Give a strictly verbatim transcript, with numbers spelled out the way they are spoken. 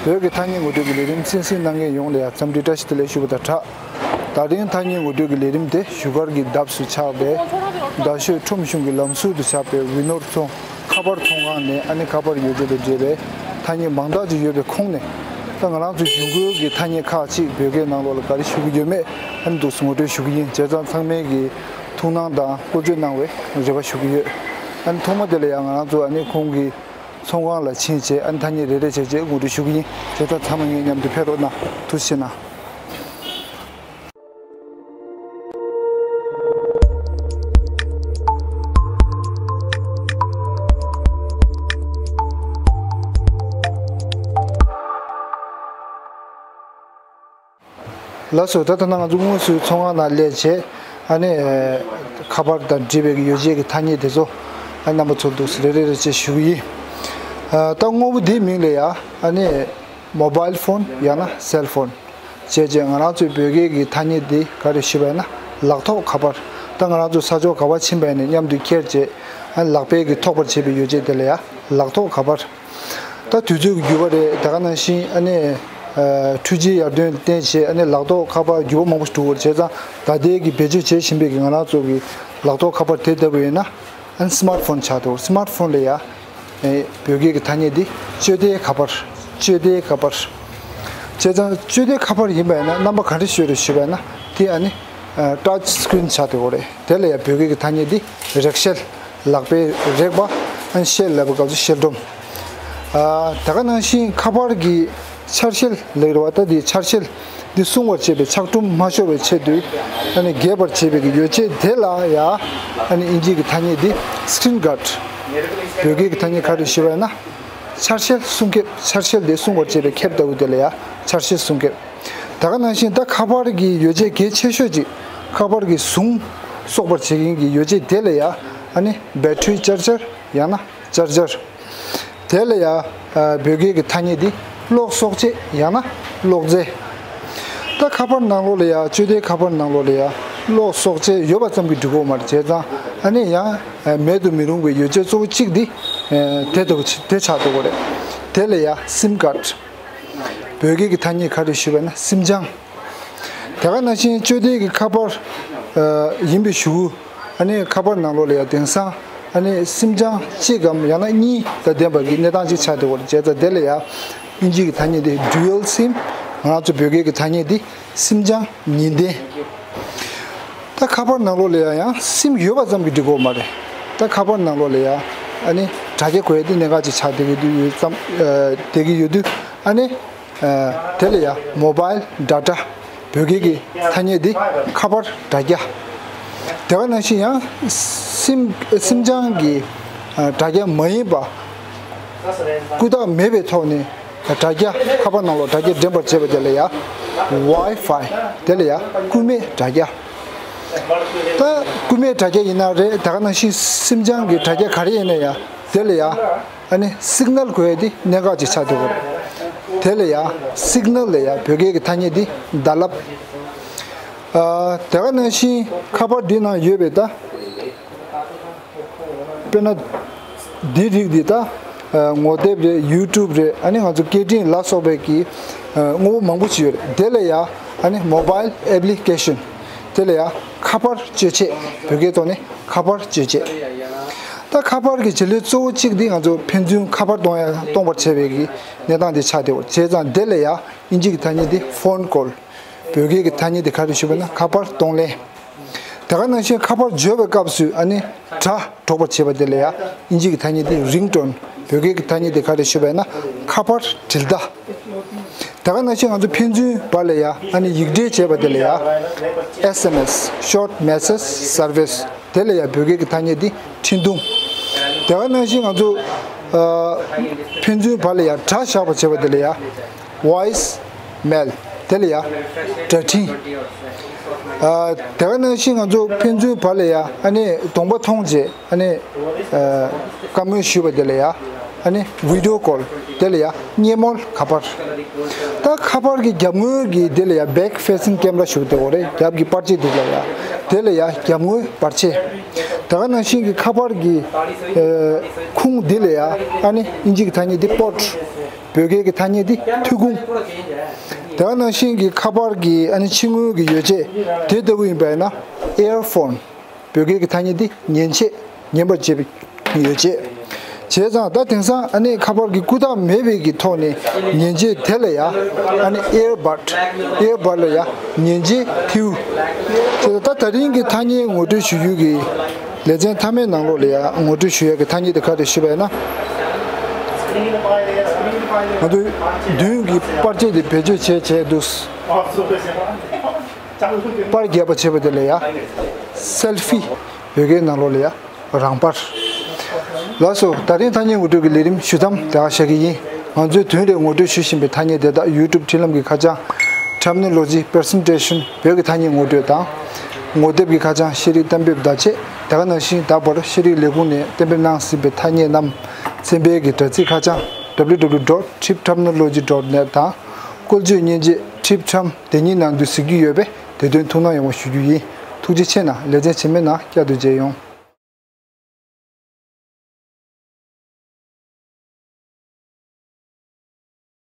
བོད་ཀྱི་ཐ་སྙད་ངོ་སྤྲོད་ཀྱི་ལས་རིམ་གསན་གཟིགས་གནང་མཁན་ཡོངས་ལ་ཡང་འཚམས་འདྲི་བཀྲ་ཤིས་བདེ་ལེགས་ཞུ་བ་དང་སྦྲགས། ད་རིང་ཐ་སྙད་ངོ་སྤྲོད་ཀྱི་ལས་རིམ་དེ་བཞུགས་སྒར་གྱི་འདབས་སུ་ཆགས་པའི་རྡ་ཤོད་ཁྲོམ་གཞུང་གི་ལམ་ཟུར་དུ་ཆགས་པའི་ཝི་ནོར་ཚོང་ཁ་པར་ཚོང་ཁང་ནས། ཨ་ནི་ཁ་པར་ཡོ་བྱད་དང་འབྲེལ་བའི་ཐ་སྙད་མང་དག་ཅིག་ཡོད་པའི་ཁོངས་ནས། ད་ང་རང་ཚོ་གཞུང་སྒེར་གྱི་ཐ་སྙད་ཁག་ཅིག་བོད་སྐད་ནང་ལོགས་ལ་ག་རེ་ཞུ་གི་ཡོད་མེད། ཨ་ནི་འདུག་སེ་ངོ་སྤྲོད་ཞུ་གི་ཡིན། བྱས་ཙང་ཚང་མས་ཀྱི་ཐུགས་སྣང་དང་བཀོལ་སྤྱོད་གནང་བའི་རེ་བ་ཞུ་གི་ཡོད། ཨ་ནི་ཐོག་མ་དེ་ལ་ཡང་ང་རང་ཚོ་ཨ་ནི་ཁོང་གི་ཚོང་ཁང་ལ་ཕྱིན་བྱས། ཨ་ནི་ཐ་སྙད་རེ་རེ་བྱས་བྱས་ངོ་སྤྲོད་ཞུ་གི་ཡིན། བྱས་ཙང་ཚང་མ་ངའི་མཉམ་དུ་ཕེབས་རོགས་གནང་། ཐུགས་རྗེ་ཆེ་གནང་། ལགས་སོ། ད་ལྟ་ང་ཚོ་དངོས་སུ་ཚོང་ཁང་ནང་སླེབས་བྱས། ཨ་ནི་ཁ་པར་དང་འབྲེལ་བའི་ཡོ་བྱད་ཀྱི་ཐ་སྙད་དེ་ཚོ་ཨ་རྣམ་པ་ཚོར་འདུག་སེ་རེ་རེ་རེ་བྱས་ཞུ་གི་ཡིན། ཨ་ད་དངོས་པོ་འདིའི་མིང་ལ་ཡ་ཨ་ནི་མོ་བཱའིལ་ཕོན་ཡང་ན་སེལ་ཕོན་བྱས་བྱས། ང་རང་ཚོའི་བོད་སྐད་ཀྱི་ཐ་སྙད་འདི་ག་རེ་ཞུས་པ་ཡིན་ན་ལག་ཐོགས་ཁ་པར། ད་ང་རང་ཚོ་ས་ཕྱོགས་ག་པར་ཕྱིན་པ་ཡིན་ནའི་མཉམ་དུ་འཁྱེར་བྱས། ཨ་ནི་ལག་པས་ཀྱིས་ཐོགས་པར་བྱེད་པའི་ཡོ་བྱད་དེ་ལ་ཡ་ལག་ཐོགས་ཁ་པར། ད་དུས་ཚོད་ཀྱི་འགྱུར་བ་རེད། དེ་ག་ནང་བཞིན་ཨ་ནི་ཨ་འཕྲུལ་ཆས་ཡར་ཐོན་བརྟེན་བྱས། ཨ་ནི་ལག་ཐོགས་ཁ་པར་འགྱུར་བ་མང་པོ་ཞིག་འགྲོ་གི་རེད། བྱས་ཙང་ད་ལྟའི་གི་བེད་སྤྱོད་བྱེད་བཞིན་པའི་གི་ང་རང་ཚོ་གི་ལག་ཐོགས་ཁ་པར་དེ་ལྟ་བུ་ཡིན་ན་ཨ་ནི་སི་མཱར་ཕོན་ཆགས་འདུག་སི་མཱར་ཕོན་ལ་ཡ་ཨེ་བོད་སྐད་ཀྱི་ཐ་སྙད་འདི་སྤྱོད་བདེའི་ཁ་པར། སྤྱོད་བདེའི་ཁ་པར། བྱས་ཙང་སྤྱོད་བདེའི་ཁ་པར་ཡིན་པ་ཡིན་ན་རྣམ་པ་ག་འདྲ་ཞིག་ཡོད་རེད་ཞུས་པ་ཡིན་ན། དེ་ཨ་ནི་ཨ་ཊཆ་སི་ཀི་རིན་ཆགས་འདུག་གོ་རེད། དེ་ལ་ཡ་བོད་སྐད་ཀྱི་ཐ་སྙད་འདི་རེག་ཤེལ། ལག་པས་རེག་པ། ཨ་ནི་ཤེལ་ལབ་པའི་སྐབས་སུ་ཤེལ་སྒྲོམ། ཨ་དེ་ག་ནང་བཞིན་ཁ་པར་གྱི་འཆར་ཤེལ་ལབ་རེད་བ། ད་དེ་འཆར་ཤེལ་འདི་སྲུང་བར་བྱེད་པའི་འཁྱག་སྒྲོམ་མ་ཤོར་བའི་ཆེད་དུ་ཨ་ནི་རྒྱས་པར་བྱེད་པའི་གི་ཡོ་བྱད་དེ་ལ་ཡ་ཨ་ནི་ཨིན་ཇིའི་གི་ཐ་སྙད་འདི་སི་ཀི་རིན་གཱཌ། བོད་སྐད་ཀྱི་ཐ་སྙད་ག་རེ་ཞུས་པ་ཡིན་ན་འཆར་ཤེལ་སྲུང་ཁེབས། འཆར་ཤེལ་དེ་སྲུང་བར་བྱེད་པའི་ཁེབས་ལྟ་བུ་དེ་ལ་ཡ་འཆར་ཤེལ་སྲུང་ཁེབས། དེ་ག་ནང་བཞིན་ད་ཁ་པར་གྱི་ཡོ་བྱད་གལ་ཆེ་ཤོས་ཅིག་ཁ་པར་གྱི་ཟུང་གསོག་པར་བྱེད་མཁན་གྱི་ཡོ་བྱད་དེ་ལ་ཡ་ཨ་ནི་བེ་ཊི་རི་ཅར་ཇར་ཡང་ན་ཅར་ཇར། དེ་ལ་ཡ་ཨ་བོད་སྐད་ཀྱི་ཐ་སྙད་འདི་གློག་གསོག་ཆས་ཡང་ན་གློག་རྫས། ད་ཁ་པར་ནང་ལོགས་ལ་ཡ་སྤྱོད་བདེའི་ཁ་པར་ནང་ལོགས་ལ་ཡ་གློག་གསོག་ཆས་ཡོད་པ་ཙམ་གྱིས་འགྲིག་གི་ཡོད་མ་རེད། བྱས་ཙང་ཨ་ནི་ཡང་ཨ་མེད་དུ་མི་རུང་བའི་ཡོ་བྱད་གཙོ་བོ་གཅིག་འདི་ཨ་དེ་ལྟ་བུ་ཆ་དེ་ཆགས་འདུག་གོ་རེད། དེ་ལ་ཡ་སིམ་ཀཱཌ། བོད་སྐད་ཀྱི་ཐ་སྙད་ག་རེ་ཞུས་པ་ན་སིམ་ལྗང་། དེ་ག་ནང་བཞིན་སྤྱོད་བདེ་གི་ཁ་པར་ཨ་ཡིན་པའི་གཞུག་གུ་ཨ་ནི་ཁ་པར་ནང་ལོགས་ལ་ཡ་དེང་སང་ཨ་ནི་སིམ་ལྗང་གཅིག་གམ་ཡང་ན་གཉིས་དང་ལྡན་པ་གི་གནས་སྟངས་ཅིག་ཆགས་བསྡད་ཡོད་རེད། བྱས་ཙང་དེ་ལ་ཡ་ཨིན་ཇི་གི་ཐ་སྙད་དེ་ཌུ་ཨལ་སིམ། ང་རང་ཚོ་བོད་སྐད་ཀྱི་ཐ་སྙད་དེ་སིམ་ལྗང་གཉིས་ལྡན། ད་ཁ་པར་ནང་ལོགས་ལ་ཡ་ཡང་སིམ་ཡོད་པ་ཙམ་གྱིས་འགྲིག་གི་ཡོད་མ་རེད། ད་ཁ་པར་ནང་ལོགས་ལ་ཡ་ཨ་ནི་དྲ་རྒྱ་དགོས་ཡ་དེ་གནད་འགག་ཅིག་ཆགས་བསྡད་ཀྱི་ཡོད་ཙམ་ཨ་བསྡད་ཀྱི་ཡོད་དུས་ཨ་ནི་ཨ་དེ་ལ་ཡ་མོ་བཱའིལ་ཌ་ཊ། བོད་སྐད་ཀྱི་ཐ་སྙད་འདི་ཁ་པར་དྲ་རྒྱ། དེ་ག་ནང་བཞིན་ཡང་སིམ་སིམ་ལྗང་གི་ཨ་དྲ་རྒྱ་མ་ཡིན་པ། སྐུ་རྟགས་མེད་པའི་ཐོག་ནས་དྲ་རྒྱ་ཁ་པར་ནང་ལོགས་དྲ་རྒྱ་འདྲེན་པར་བྱེད་པ་དེ་ལ་ཡ་ཝའི་ཕའི། དེ་ལ་ཡ་སྐུད་མེད་དྲ་རྒྱ། ད་སྐུད་མེད་དྲ་རྒྱ་ཡིན་ན་རེད། དེ་ག་ནང་བཞིན་སིམ་ལྗང་གི་དྲ་རྒྱ་ག་རེ་ཡིན་ན་ཡ་དེ་ལ་ཡ་ཨ་ནི་སིག་ནལ་དགོས་ཡ་དེ་གནད་འགག་ཅིག་ཆགས་འདུག་གོ། དེ་ལ་ཡ་སིག་ནལ་ལ་ཡ་བོད་སྐད་ཀྱི་ཐ་སྙད་དེ་རྡ་ལབ། ཨ་དེ་ག་ནང་བཞིན་ཁ་པར་འདི་ནང་ཡོད་པའི་ད། དཔེར་ན། འདི་རིགས་འདི་ད། ངོ་དེབ་རེད། ཡུ་ཊུབ་རེད། ཨ་ནི་ང་ཚོ་སྐད་འཕྲིན་ལ་སོགས་པའི་གི་དངོས་པོ་མང་པོ་ཞིག་ཡོད་རེད། དེ་ལ་ཡ་ཨ་ནི་མོ་བཱའིལ་ཨེབ་ལི་ཀེ་ཤན། དེ་ལ་ཡ་ཁ་པར་སྤྱོད་ཆས། བོད་སྐད་ཐོག་ནས་ཁ་པར་སྤྱོད་ཆས། ད་ཁ་པར་གྱི་བྱེད་ལས་གཙོ་བོ་གཅིག་འདི་ང་ཚོ་ཕན་ཚུན་ཁ་པར་གཏོང་ཡ་གཏོང་པར་བྱེད་པའི་གི་གནས་སྟངས་འདི་ཆགས་བསྡད་ཡོད། བྱས་ཙང་དེ་ལ་ཡ་ཨིན་ཇི་གི་ཐ་སྙད་འདི་ཕོན་ཀོལ། བོད་སྐད་ཀྱི་ཐ་སྙད་དེ་ག་རེ་ཞུས་པ་ན་ཁ་པར་གཏོང་ལེན། དེ་ག་ནང་བཞིན་ཁ་པར་འབྱོར་བའི་སྐབས་སུ་ཨ་ནི་སྒྲ་སྒྲོག་པར་བྱེད་པ་དེ་ལ་ཡ་ཨིན་ཇི་གི་ཐ་སྙད་དེ་རིང་ཊོན། བོད་སྐད་ཀྱི་ཐ་སྙད་དེ་ག་རེ་ཞུས་པ་ན་ཁ་པར་དྲིལ་བརྡ། དེ་ག་ནང་བཞིན་ང་ཚོ་ཕན་ཚུན་བར་ལ་ཡ་ཨ་ནི་ཡིག་འབྲེལ་བྱེད་པ་དེ་ལ་ཡ་ཨེས་ཨེམ་ཨེས། Short Message Service། དེ་ལ་ཡ་བོད་སྐད་ཀྱི་ཐ་སྙད་དེ་འཕྲིན་ཐུང་། དེ་ག་ནང་བཞིན་ང་ཚོ་ཨ་ཕན་ཚུན་བར་ལ་ཡ་སྒྲ་བཞག་པར་བྱེད་པ་དེ་ལ་ཡ་Voice Mail། དེ་ལ་ཡ་སྒྲ་འཕྲིན། ཨ་དེ་ག་ནང་བཞིན་ང་ཚོ་ཕན་ཚུན་བར་ལ་ཡ་ཨ་ནི་གདོང་པ་མཐོང་རྗེས་ཨ་ནི་ཨ་བཀའ་མོལ་ཞུས་པ་དེ་ལ་ཡ་ཨ་ནི་བི་ཌི་ཡོ་ཀོལ། དེ་ལ་ཡ་སྙེ་མོལ་ཁ་པར། ད་ཁ་པར་གྱི་རྒྱབ་ངོས་ཀྱི་དེ་ལ་ཡ་back facing camera ཞུ་དེ་འོ་རེད། རྒྱབ་ཀྱི་པར་ཆས་འདི་ལ་ཡ། དེ་ལ་ཡ་རྒྱབ་ངོས་པར་ཆས། དེ་ག་ནང་བཞིན་གྱི་ཁ་པར་གྱི་ཨ་ཁུང་འདི་ལ་ཡ་ཨ་ནི་ཨིན་ཇི་གི་ཐ་སྙད་འདི་པོཊ། བོད་སྐད་ཀྱི་ཐ་སྙད་འདི་ཐོན་ཁུངས། དེ་ག་ནང་བཞིན་གྱི་ཁ་པར་གྱི་ཨ་ནི་ཕྱི་དངུལ་གྱི་ཡོ་བྱད་དེ་ལྟ་བུ་ཡིན་པ་ཡིན་ན་earphone། བོད་སྐད་ཀྱི་ཐ་སྙད་འདི་ཉན་ཆས། ཉན་པར་བྱེད་པའི་ཡོ་བྱད། བྱས་ཙང་ད་དེང་སང་ཨ་ནི་ཁ་པར་གྱི་སྐུ་རྟགས་མེད་པའི་གི་ཐོག་ནས་ཉན་ཆས་དེ་ལ་ཡ་ཨ་ནི་earbud earbud ལ་ཡ་ཉན་ཆས་ཐིའུ། བྱས་ཙང་ད་ད་རིང་གི་ཐ་སྙད་ངོ་སྤྲོད་ཞུ་རྒྱུ་གི་ལེ་ཚན་མཐའ་མའི་ནང་ལོགས་ལ་ཡ་ངོ་སྤྲོད་ཞུ་ཡ་གི་ཐ་སྙད་དེ་ག་རེ་ཞུས་པ་ཡིན་ན། ང་ཚོས་མདུན་གྱི་པར་ཆས་དེ་བེད་སྤྱོད་བྱས་བྱས་འདུག་པར་རྒྱག་པ་བྱེད་པ་དེ་ལ་ཡ་selfie བོད་སྐད་ནང་ལོགས་ལ་ཡ་རང་པར། ལགས་སོ། ད་རིང་ཐ་སྙད་ངོ་སྤྲོད་ཀྱི་ལས་རིམ་ཞུ་མཚམས་དེ་ག་བཞག་གི་ཡིན། ང་ཚོས་དུས་རེ་ངོ་སྤྲོད་ཞུ་བཞིན་པའི་ཐ་སྙད་དེ་དག་YouTube འཕྲིན་ལམ་གྱི་ཁ་བྱང་Terminology Presentation བོད་ཀྱི་ཐ་སྙད་ངོ་སྤྲོད་དང་། ངོ་དེབ་ཀྱི་ཁ་བྱང་ཤེས་རིག་གཏན་འབེབས་བརྡ་ཆད། དེ་ག་ནང་བཞིན་ད་བར་ཤེས་རིག་ལས་ཁུངས་ནས་གཏན་འབེབས་གནང་ཟིན་པའི་ཐ་སྙད་རྣམས་ཚན་པའི་གི་དྲ་ཚིགས་ཁ་བྱང་www dot tripterminology dot net དང་། བཀོལ་སྤྱོད་མཉེན་ཆས་Trip Term དེ་ཉིད་ནང་དུ་གཟིགས་རྒྱུ་ཡོད་པས་དེ་དོན་ཐུགས་སྣང་ཡོང་བ་ཞུ་རྒྱུ་ཡིན། ཐུགས་རྗེ་ཆེ་གནང་། ལེ་ཚན་རྗེས་མའི་ནང་བསྐྱར་དུ་མཇལ་ཡོང་།